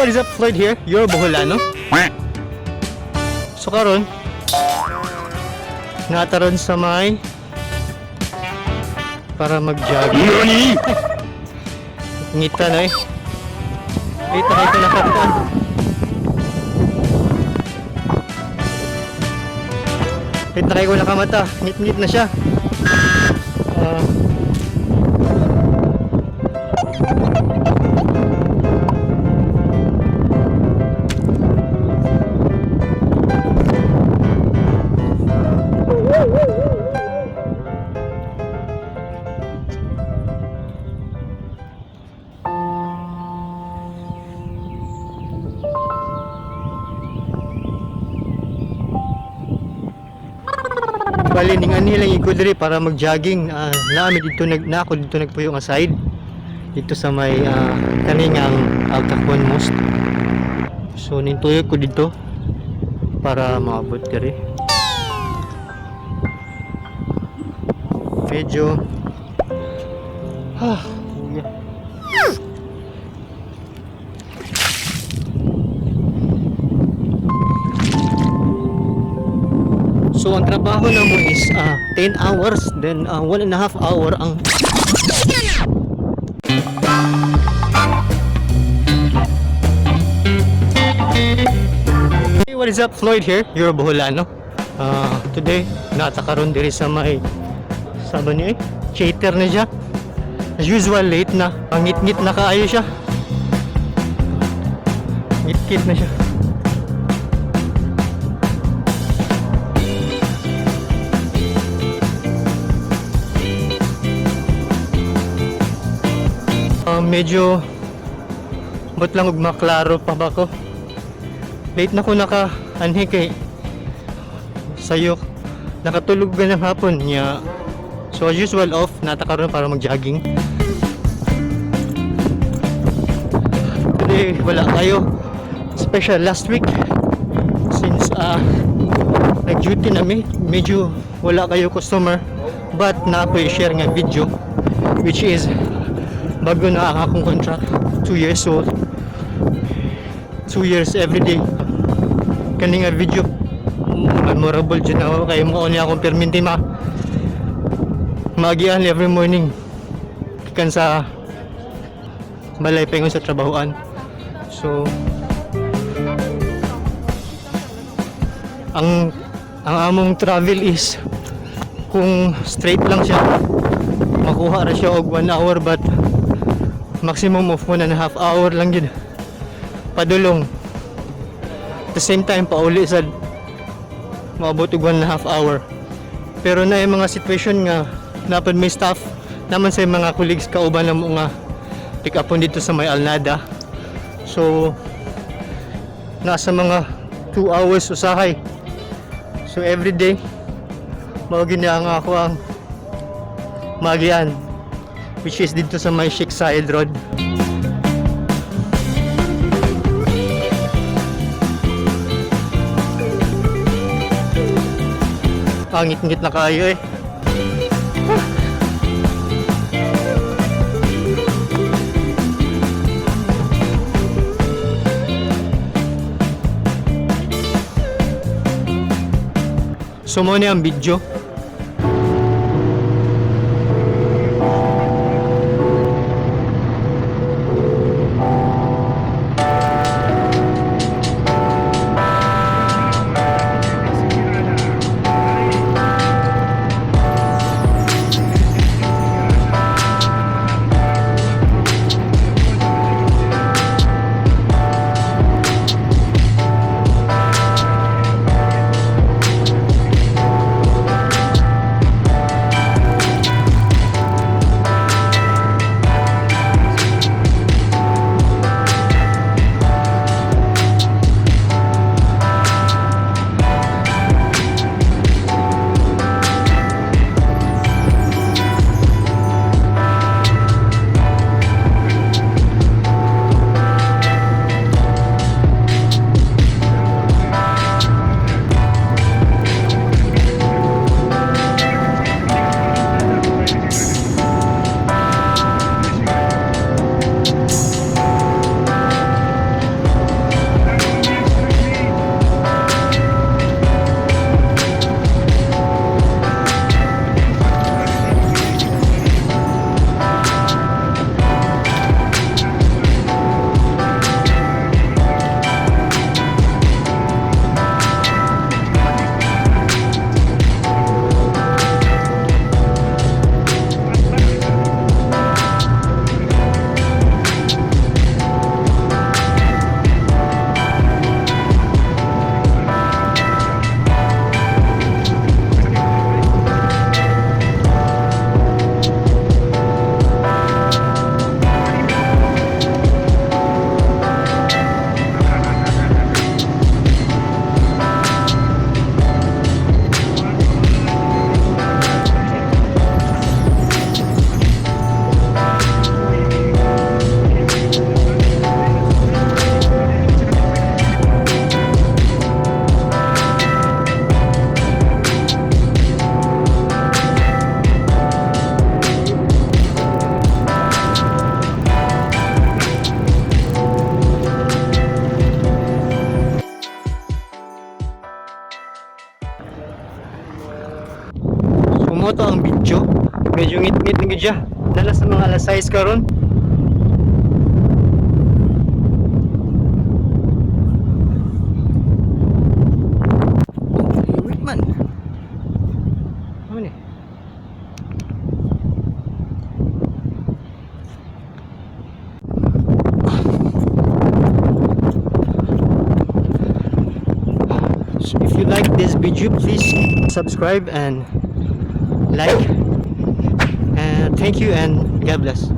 What is up? Floyd here, your Boholano. So karon, naa ta ron sa may para mag-jogging. Ngita na eh. Late na kayo nakataan. Late na kayo ko nakamata. Ngit-ngit na siya. Bali ning ani lang ko diri para mag-jogging. Naami dito nag na ako dito nagpuyo nga side dito sa may kaningang Al Taqwan Mosque. So nintuyo ko dito para maabot diri. Medyo yeah. So ang trabaho na mo is 10 hours, then 1.5 hour ang. Hey, what is up? Floyd here, your Boholano. Today, naa ta karon diri sa may sa ba niya eh? Chater na siya. As usual, late na. Ang ngit-ngit na kaayo siya. Ngit-ngit na siya. Medyo ba't lang og maklaro pa ba ko? Late na ko naka anhi kay sayok. Nakatulog ka ng hapon niya. So as usual, off naa ta karon para mag-jogging. Today wala kayo. Special last week since nag-duty na mi, medyo wala kayo customer, but na ako i-share nga video, which is bago na ang akong contract, 2 years old, 2 years every day. Kani nga video memorable dyan ako kay mo niya akong perminti ma maagian every morning gikan sa balay paingon sa trabahoan. So ang among travel is kung straight lang siya, makuha ra siya og 1 hour, but maximum of 1.5 hour lang yun padulong. At the same time, pauli sa maabot og 1.5 hour. Pero na yung mga situation nga napad may staff naman sa mga colleagues kauban na mo nga pick up dito sa may Alnada, so nasa mga 2 hours usahay. So every day mao gyud ang ako ang magian, which is dito sa may Sheikh Said Road. Pangit-ngit na kayo eh. So mo ni ang video. Medyo ngit-ngit na gyud siya. Naa na sa mga alas 6 karon. Oh, wait man. Ano ni? So if you like this video, please subscribe and like. And thank you and God bless.